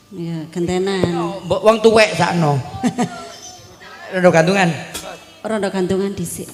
Iya, gentenan. Mbok wong tuwek sakno. Rondo gantungan. Rondo gantungan dhisik.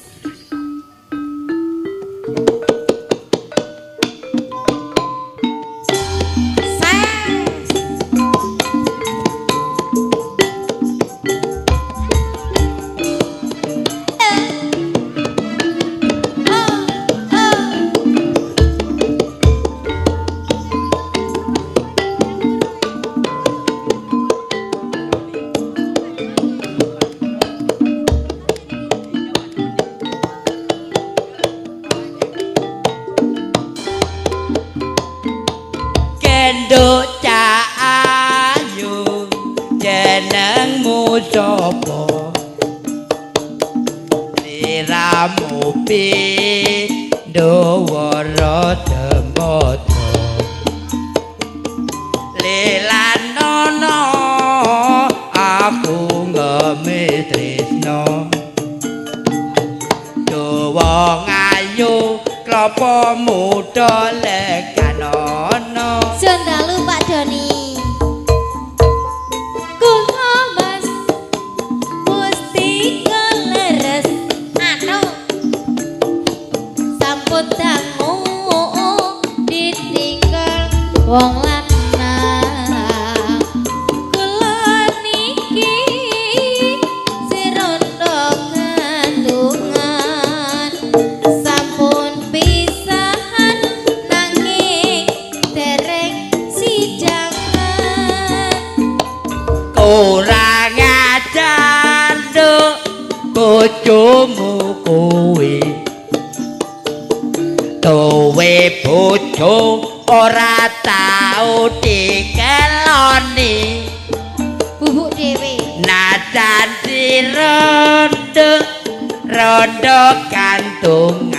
Genduk cak ayu jenengmu sapa? Liramu pindho wara demodho. Lelanono aku ngemis tresno. Dawa ngayu klapa muda lekanono. Sondalu Pak Doni. Kula Mas Mustika leres anu sampun dangu ditinggal wong lanang. Kula niki sirondo gantungan sampun pisahan nanging dereng sidangan. Kurang ajar nduk bojomu kuwi. Duwe bojo ora tau dikeloni. Bubuk dhewe. Najan dirondo rondo gantungan.